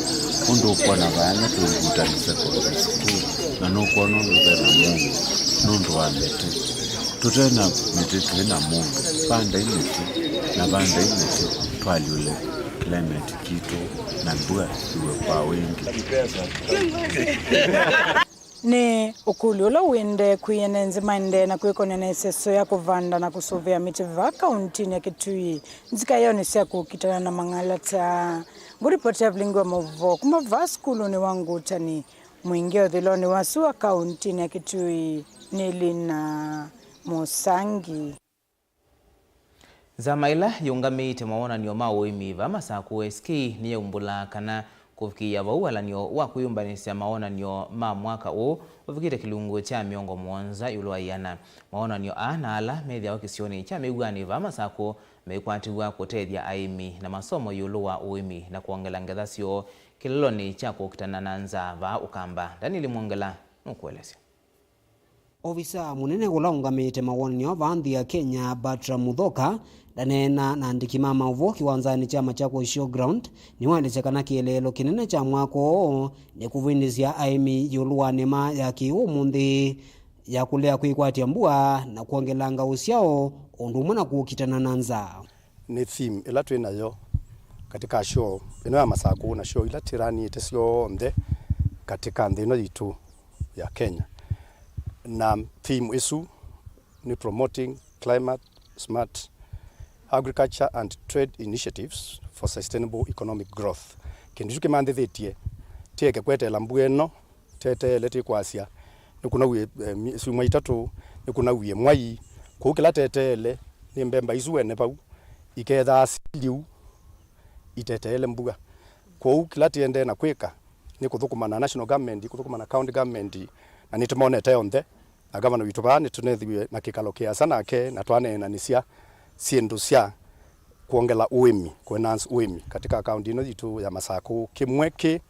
Ũndũ ũkwona vaa nĩ Ngutani Secondary School, na nũkwona ũndũ ve na mũuo nũndũ wa mĩtĩ. Tũte na mĩtĩ twĩ na mũuo. Vandai mĩtĩ, na vandai mĩtĩ twalyũle climate kitũ, na mbua iwe kwa wingĩ. Nĩ ũkũlyo ũla ũendee kwĩ ene nthĩ maendee na kwĩkonĩa na ĩseso ya kũvanda na kũsũvĩa mĩtĩ vaa kauntinĩ ya Kitui, nzikaĩonĩ sya kũkitana na mang'alata. Ngũripoti ya vilingi wa maũvoo kuma vaa sukulunĩ wa Ngutani, Mwingi ũthũĩlonĩ wa sua kauntinĩ ya Kitui, nĩ Lina Mũsangi. Nzama ĩla yĩũngamĩĩte mawonany'o ma ũĩmi vaa Masakũ S K nĩyaumbũla kana kũvikĩĩa vau walany'o wa kwĩyũmbanĩsya mawonany'o ma mwaka ũũ ũvikĩte kĩlungu kya mĩongo mũonza ĩũlũ wa ĩana. Mawonany'o aa na ala methĩawa kĩsionĩ kya mĩw'anĩ vaa Masakũ mekwatĩw'a kũtethya aĩmi na masomo ĩũlũ wa ũĩmi na kwongela ngetha syoo kĩlelonĩ kya kũkitana na nzaa vaa Ũkamba. Daniel Mwongela nũkũelesya. Ovisa mũnene ũla ũngamĩte mawonany'o vaa nthĩ ya Kenya, Batra Muthoka, ndaneena na andĩki ma maũvoo kĩwanzanĩ kya Machakos Showground, nĩwaelesya kana kĩeleelo kĩnene kya mwako ũũ nĩ kũvĩndĩsya aĩmi ĩũlũ wa nĩma ya kĩ-ũmũnthĩ ya kũlea kwĩkwatya mbua na kwongelanga ũsyao, ũndũ ũmwe na kũkitana na nzaa. Nĩ theme ĩla twĩ nayo katika show ĩno ya Masakũ na show ila twĩranĩte syonthe katika nthĩ ĩno yitũ ya Kenya. Na theme ĩsu nĩ promoting climate smart agriculture and trade initiatives for sustainable economic growth. Kĩndũ kĩu kĩmanthĩthĩtye tĩeke kweteela mbua ĩno, teteele tĩkwasya nĩkũnawie, eh, mi-, syumwa itatũ, nĩkũnawie mwai. Kwoou kĩla teteele nĩ mbemba isu ene vau ikethaa syĩ liu iteteele mbua. Kwoou kĩla tĩendee na kwĩka nĩ kũthũkũma na national government, kũthũkũma na county government, na nĩtũmonete onthe, na gavana witũ vaa nĩtũnethiw'e na kĩkalo kĩasa nake na twaneenanĩsya syĩndũ sya kwongela ũĩmi, kũ enhance ũĩmi katika kaunti ĩno yitũ ya Masakũ. Kĩmwe kĩ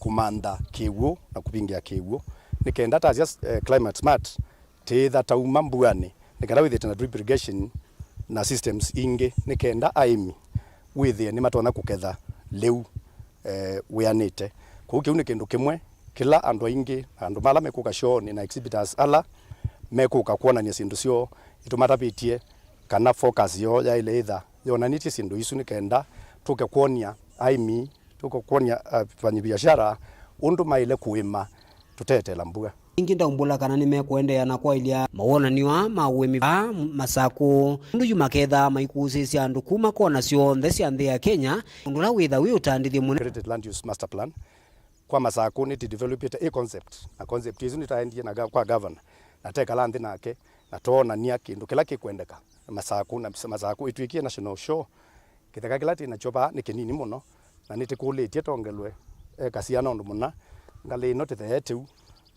kũmantha kĩw'ũ na kũvingĩa kĩw'ũ, nĩ kenda tasya, eh, climate smart, tĩĩtha tauma mbuanĩ, nĩ kenda wĩthĩĩte na drip irrigation na systems ingĩ, nĩ kenda aĩmi wĩthĩe nĩmatonya kũketha lĩu, eh, wĩanĩte. Kwoou kĩu nĩ kĩndũ kĩmwe kĩla andũ aingĩ, andũ ma ala mekũka show-nĩ na exhibitors ala mekũka kwonany'a syĩndũ syoo, nĩtũmatavĩtye kana focus yoo yaĩle ĩtha yonanĩtye syĩndũ isu nĩ kenda tũke kwony'a aĩmi, tũke kwony'a afanyi biashara ũndũ maĩle kũĩma tũteteela mbua. Ĩngĩ ndaumbũla kana nĩmekũendeea na kwaĩlya mawonany'o aa ma ũĩmi vaa Masakũ, ũndũ yu makethaa maikũsĩĩsya andũ kuma kona syonthe sya nthĩ ya Kenya, ũndũ ũla wĩtha wĩ ũtandĩthyo mũnene. Integrated Land Use Master Plan kwa Masakũ nĩtĩdevelopĩte ĩ concept, na concept ĩsu nĩtaendie na ga-, kwa governor, na tekala nthĩ nake, na toonany'a kĩndũ kĩla kĩkwendeka Masakũ, na Masakũ ĩtw'ĩkie national show. Kĩtheka kĩla twĩ nakyo vaa nĩ kĩnini mũno, na nĩtĩkũlĩtye tongelwe eka siana ũndũ mũna ngalĩ ĩno tĩthee tĩu,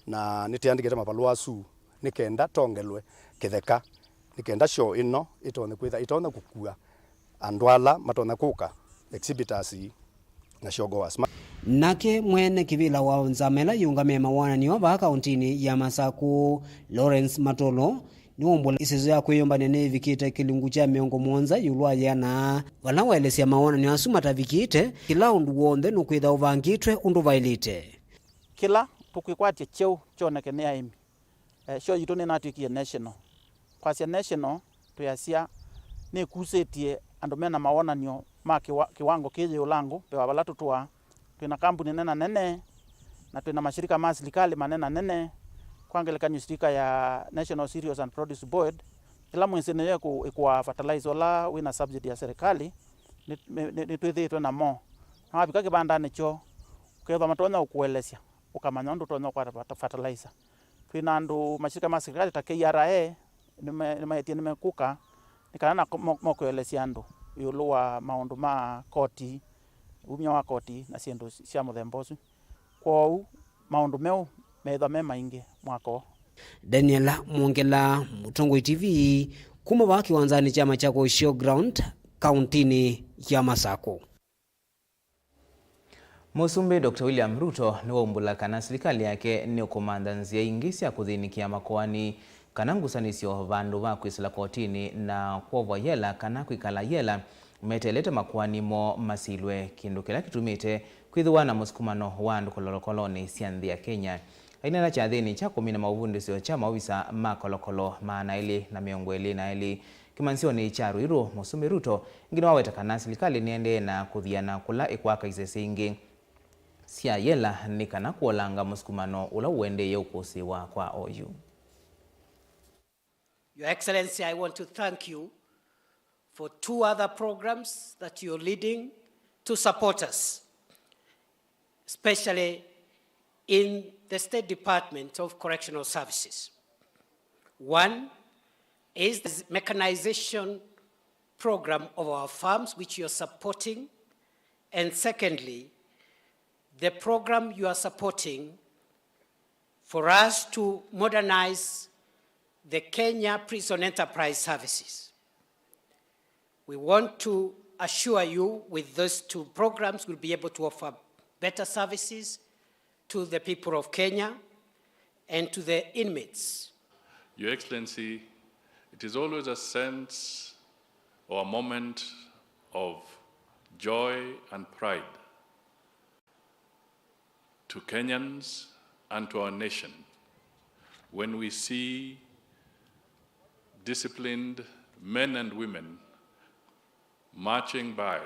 na nĩtĩandĩkĩte mavalũa asu nĩ kenda tongelwe kĩtheka, nĩ kenda show ĩno ĩtonye kwĩtha, ĩtonye kũkua andũ ala matonya kũka, exhibitors na show goers. Ma- Nake mwene kĩvĩla wa nzama ĩla yĩũngamĩe mawonany'o vaa kaũntĩnĩ ya Masakũ, Lawrence Matolo, nĩwaumbũla ĩseso ya kwĩyũmbany'a nĩĩvikĩte kĩlungu kya mĩongo mũonza ĩũlũ wa yĩana, vala waelesya mawonany'o asu matavikĩte, kĩla ũndũ w'onthe nũkwĩtha ũvangĩtwe ũndũ vaĩlĩte. Kĩla tũkwĩkwatya kyeũ kyoneke nĩ aĩmi. Eh, show yitũ nĩnatw'ĩkie national. Kwasya national, twĩasya nĩkusĩtye andũ mena mawonany'o ma kĩwa-, kĩwango kĩ yĩũlangũ mbee wa vala tũtũaa. Twĩna kambuni nena nene, na twĩna mashirika ma silikalĩ manena nene, kwa ngelekany'o shirika ya National Cereals and Produce Board, ĩla mwĩsĩ nĩyo ĩkũ-, ĩkũaa fertilizer ũla wĩna subsidy ya serikali, nĩ-, nĩ-, nĩ-, nĩtwĩthĩĩtwe namo. Na wavika kĩvandanĩ kyoo, ũkethwa matonya ũkũelesya, ũkamanya ũndũ ũtonya ũkwata fata-, fertilizer. Twĩ na andũ, mashirika ma sirikali ta K R A, nĩme-, nĩmaetie nĩmekũka nĩ kana na mo-, mokwelesya andũ ĩũlũ wa maũndũ ma koti, umya wa koti na syĩndũ sya mũthemba ũsu. Kwoou maũndũ meũ meĩthwa me maingĩ mwaka ũũ. Daniela Mwongela, Mũtongoi T V, kuma vaa kĩwanzanĩ kya Machakos Showground, kaũntĩnĩ ya Masakũ. Mũsumbĩ Doctor William Ruto nĩwaumbũla kana silikalĩ yake nĩũkũmantha nzĩa ingĩ sya kũthĩnĩkĩa makoani kana ngusanĩsyo vandũ va kwĩsĩla kotinĩ na kwovwa yela kana kwĩkala yela meteelete makoani moo masilwe, kĩndũ kĩla kĩtumĩte kwĩthĩwa na mũsukumano wa andũ kololokolonĩ sya nthĩ ya Kenya. Aineena kyathĩnĩ kya kũmina maũvundĩsyo kya maovisa ma kolokolo maana elĩ na mĩongo ĩlĩ na elĩ, kĩmanyĩsyonĩ kya Ruiru, Mũsumbĩ Ruto ĩngĩ nĩwaweta kana silikalĩ nĩendee na kũthiana kũla ĩkwaka isese ingĩ sya yela nĩ kana kũolanga mũsukumano ũla ũendeeye ũkũsĩĩwa kwa oyu. Your Excellency, I want to thank you for two other programs that you're leading to support us, especially in the State Department of Correctional Services. One is the mechanization program of our farms, which you're supporting, and secondly, the program you are supporting for us to modernize the Kenya Prison Enterprise Services. We want to assure you with those two programs, we'll be able to offer better services to the people of Kenya and to the inmates. Your Excellency, it is always a sense or a moment of joy and pride to Kenyans and to our nation when we see disciplined men and women marching by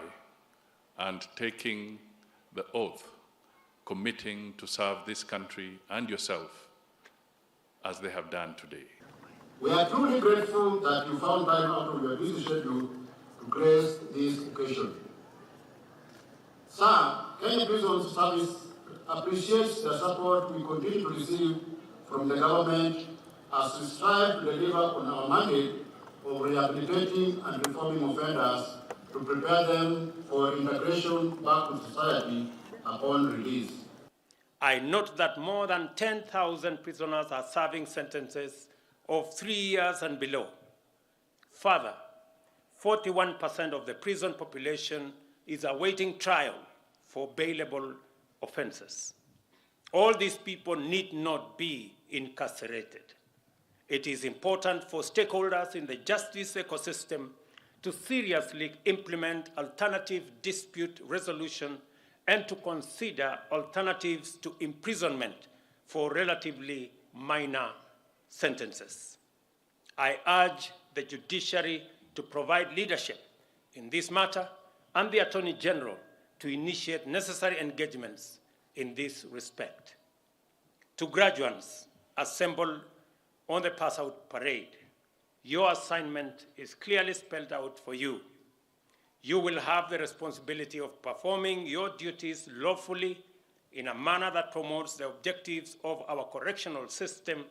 and taking the oath, committing to serve this country and yourself as they have done today. We are truly grateful that you found time out of your busy schedule to grace this occasion. Sir, Kenya Prison Service appreciates the support we continue to receive from the government as we strive to deliver on our mandate of rehabilitating and reforming offenders to prepare them for integration back to society upon release. I note that more than ten thousand prisoners are serving sentences of three years and below. Further, forty-one percent of the prison population is awaiting trial for bailable offenses. All these people need not be incarcerated. It is important for stakeholders in the justice ecosystem to seriously implement alternative dispute resolution and to consider alternatives to imprisonment for relatively minor sentences. I urge the judiciary to provide leadership in this matter and the Attorney General to initiate necessary engagements in this respect. To graduates assembled on the pass out parade, your assignment is clearly spelled out for you. You will have the responsibility of performing your duties lawfully in a manner that promotes the objectives of our correctional system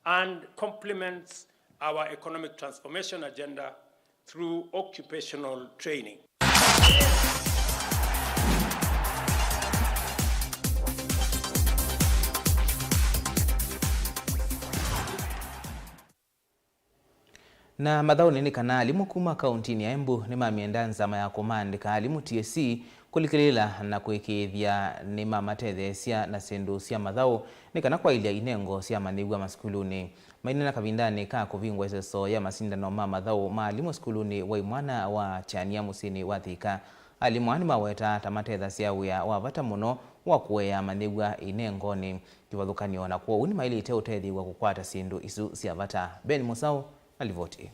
and complements our economic transformation agenda through occupational training. Na mathaũnĩ nĩ kana alimũ kuma kauntinĩ ya Embu nĩmamĩenda nzama ya kũmaandĩka alimũ T S C kũlikĩlĩĩla na kũĩkĩĩthya nĩmamatetheesya na syĩndũ sya mathaũ nĩ kana kwaĩlya inengo sya amanyĩw'a masukulunĩ. Maineena kavindanĩ ka kũvingwa ĩseso ya masindano ma mathaũ ma alimũ sukulunĩ wa imwana wa Kyania mũsyĩnĩ wa Thika, alimũ aa nĩmawetaa ta matethasya wĩa wa vata mũno wa kũea amanyĩw'a inengonĩ. Kĩvathũkany'o na kwoou nĩmaĩlĩte ũtethĩw'a kũkwata syĩndũ isu sya vata. Ben Mũsaũ na livoti ĩĩ.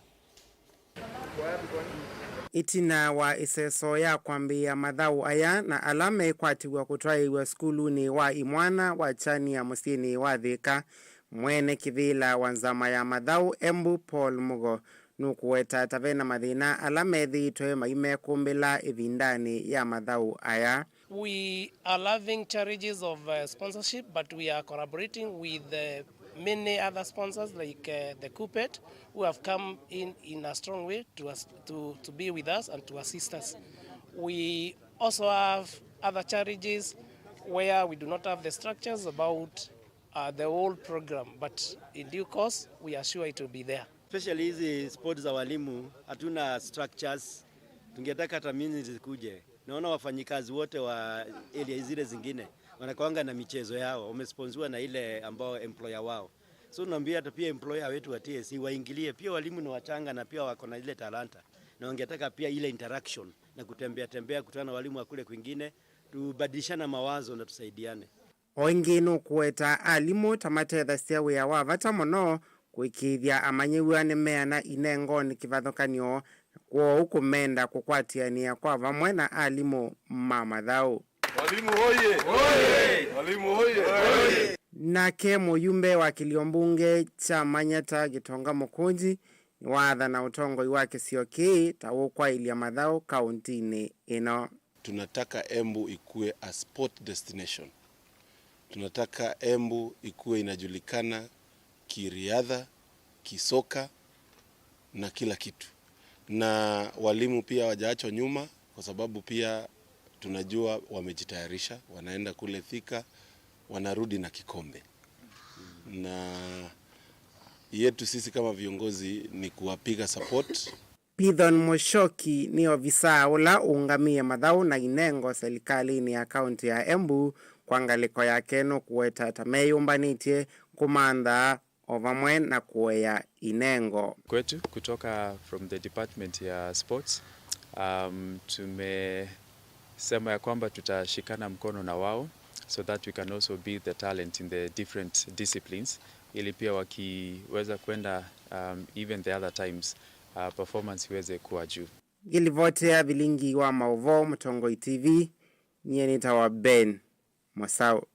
Ĩtina wa ĩseso ya kwambĩĩa mathaũ aya na ala mekwatĩw'a kũtwaĩĩw'a sukulunĩ wa imwana wa Kyania mũsyĩnĩ wa Thika, mwene kĩvĩla wa nzama ya mathaũ Embu Paul Mugo nũkũweta ta vena mathĩna ala methĩĩtwe maimekũmbĩla ĩvindanĩ ya mathaũ aya. We are loving challenges of uh, sponsorship, but we are collaborating with uh, many other sponsors like uh, the KUPPET, who have come in in a strong way to us to, to be with us and to assist us. We also have other challenges where we do not have the structures about uh, the whole program, but in due course we are sure it will be there. Especially hizi sports za walimu, hatuna structures. Tungetaka hata mimi zikuje. Naona wafanyikazi wote wa area zile zingine wanakuanga na michezo yao, wamesponsiwa na ile ambao employer wao. So naambia hata pia employer wetu wa T S C waingilie pia, walimu ni wachanga na pia wako na ile talanta, na wangetaka pia ile interaction na kutembea tembea, kutana na walimu wa kule kwingine, tubadilishana mawazo na tusaidiane. O ĩngĩ nũkũweta alimũ ta matethasya wĩa wa vata mũno kũĩkĩĩthya amanyĩw'a nĩmeana inengonĩ kĩvathũkany'o, na kwoou kũmenda kũkwatĩanĩa kwa vamwe na alimũ ma mathaũ. Walimu hoye! Hoye! Walimu hoye! Hoye! Nake mũyumbe wa kĩlio mbunge kya Manyata Gitonga Mũkũnji nĩwaathana ũtongoi wa kĩsio kĩĩ ta ũkwaĩlya mathaũ kauntinĩ ĩno. Tunataka Embu ikue a sport destination. Tunataka Embu ikue inajulikana kiriadha, kisoka na kila kitu. Na walimu pia hawajaachwa nyuma, kwa sababu pia tunajua wamejitayarisha, wanaenda kule Thika, wanarudi na kikombe. Na yetu sisi kama viongozi ni kuwapiga support. Pithon Mũchoki nĩ ovisaa ũla ũũngamĩe mathaũ na inengo selikalĩnĩ ya kaũntĩ ya Embu. Kwa ngalĩko yake nũkũweta ta meyũmbanĩtye kũmantha o vamwe na kũea inengo. Kwetu kutoka from the department ya sports, um, tumesema ya kwamba tutashikana mkono na wao so that we can also build the talent in the different disciplines, ili pia wakiweza kwenda, um, even the other times, uh, performance iweze kuwa juu. Ngĩlivotea vilingi wa maũvoo Mũtongoi T V, nyie nĩtawa Ben Mosau.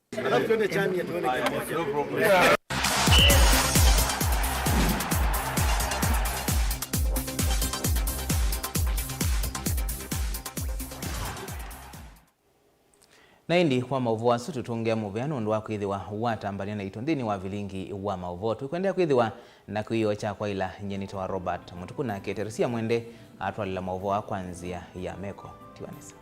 Na ĩndĩ kwa maũvoo asu tũtũngĩa mũvea nũndũ wa kwĩthĩwa watambania naitũ nthĩnĩ wa vilingi wa maũvoo. Tũkwendea kwĩthĩwa na kĩw'ũ kya kwaĩla. Nyie nĩtawa Robert Mũtuku, nake Teresia Mwende atwalĩla maũvoo aa kwa nzĩa ya meko. Tiwa nesa.